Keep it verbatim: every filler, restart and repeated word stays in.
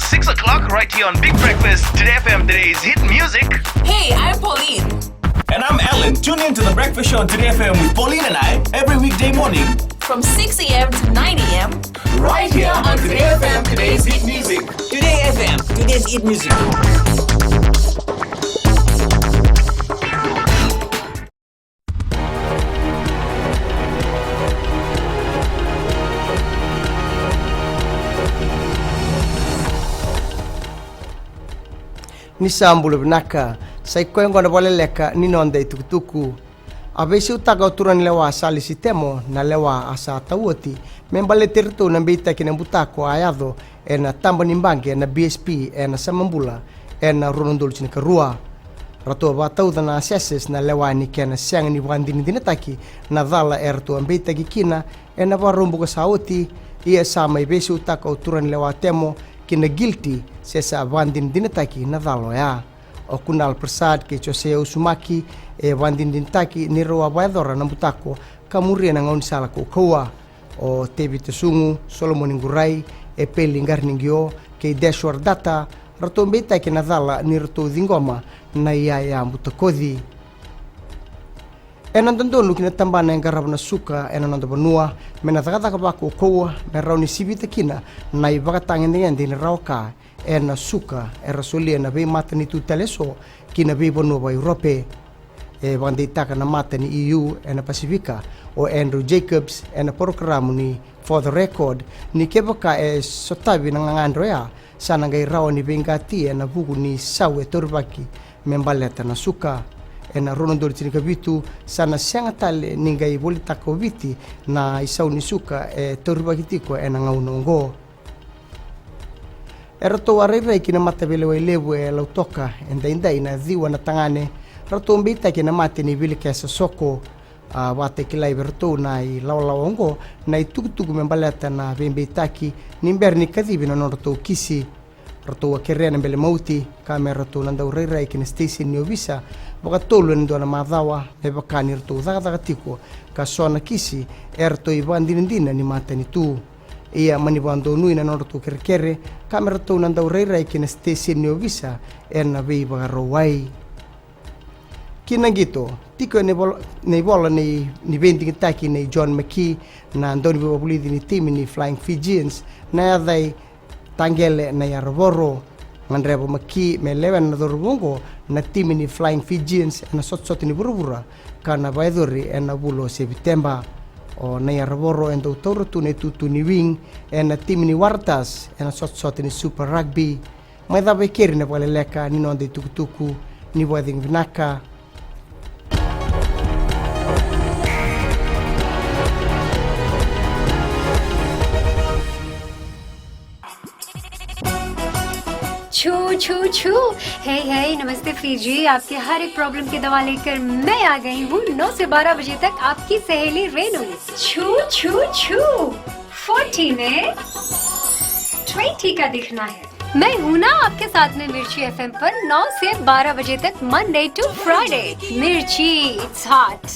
Six o'clock right here on Big Breakfast, Today F M, today's hit music. Hey, I'm Pauline. And I'm Alan. Tune in to the Breakfast Show on Today F M with Pauline and I every weekday morning. From six a m to nine a m. Right here on Today F M, today's hit music. Today F M, today's hit music. Ni sa bula vinaka, sa i koya oqo na vakaleleka ni noda itukutuku. A veisautaka o turaganilewa Salesi Temo na lewa a sa tau oti me baleti iratou na beitaki na butako a yaco ena taba ni baqe na B S P ena Samabula ena rua na udolu tinikarua. Ratou a vakatauca na assessors na lewa ni kena sega ni vakadinadinataki na cala eratou a beitaki kina ena Vakaraubuka sa oti, ia sa mai veisautaka o turaganilewa Temo ki na guilty se sa vakadinadinataki na cala oya. O Kunal Prasad kei Jose Usumaki e vakadinadinataki ni rau a vakayacora na butako ka muria na gaunisala kaukauwa. O Tevita Sugu, Solomoni Qurai, Epeli Qariniqio kei Deshwar Dutta, ratou beitaki na cala ni ratou ciqoma na iyaya butakoci. Ena dodonu ki na tabana e qarava na suka ena noda vanua me na cakacaka vakaukauwa me rawa ni sivita kina na ivakatagedegede ni rawa ka ena suka era solia na veimatanitu tale eso ki na veivanua vaka-Europe. E vakadeitaka na mata ni E U ena Pasifika, o Andrew Jacobs, ena porokaramu ni For the Record, ni kevaka e sotavi na gagadre oya, sa na qai rawa ni veiqati ena vuku ni sau e taurivaki me baleta na suka. Ena rua na udolu tinikavitu, sa na sega tale ni qai volitaka o Viti na isau ni suka e taurivaki tiko ena gauna oqo. Eratou a rairai ki na mataveilewai levu e Lautoka edaidai na ciwa na tagane ratou beitaki ena mate ni vilikesa soko. A vakatakilai vei iratou na ilawalawa oqo na itukutuku me baleta na veibeitaki ni bera ni kacivi na nodratou kisi. Ratou a kerea na bele mauti ka me ratou na dau rairai ki na siteseni ni ovisa vakatolu ena dua na macawa me vaka ni ratou cakacaka tiko ka so na kisi eratou ivakadinadina ni matanitu. Ia mani vakadonui na nodratou kerekere ka me ratou na dau rairai ki na siteseni ni ovisa ena Veivakarauwai. Ki na qito, tiko ena ivola, na ivola ni, ni veidigitaki nei John McKee na dauniveivakavulici ni timi ni Flying Fijians na yaca i Taqele Naiyaravoro. Gadreva o McKee me lewena na cauravou oqo na timi ni Flying Fijians ena sotasota ni vuravura ka na vakayacori ena vula o Seviteba. O Naiyaravoro e dau taura tu na itutu ni wing ena timi ni Waratahs ena sotasota ni Super Rugby. Mai cava e keri na vakaleleka ni noda itukutuku, ni vakacegu vinaka. छू छू छू। हे हे, नमस्ते फीजी। आपके हर एक प्रॉब्लम की दवा लेकर मैं आ गई हूँ। नौ से बारह बजे तक आपकी सहेली रेनू। छू छू छू। फोर्टी में ट्वेंटी का दिखना है। मैं हूं ना आपके साथ में मिर्ची एफएम पर नौ से बारह बजे तक, मंडे टू फ्राइडे। मिर्ची, इट्स हॉट।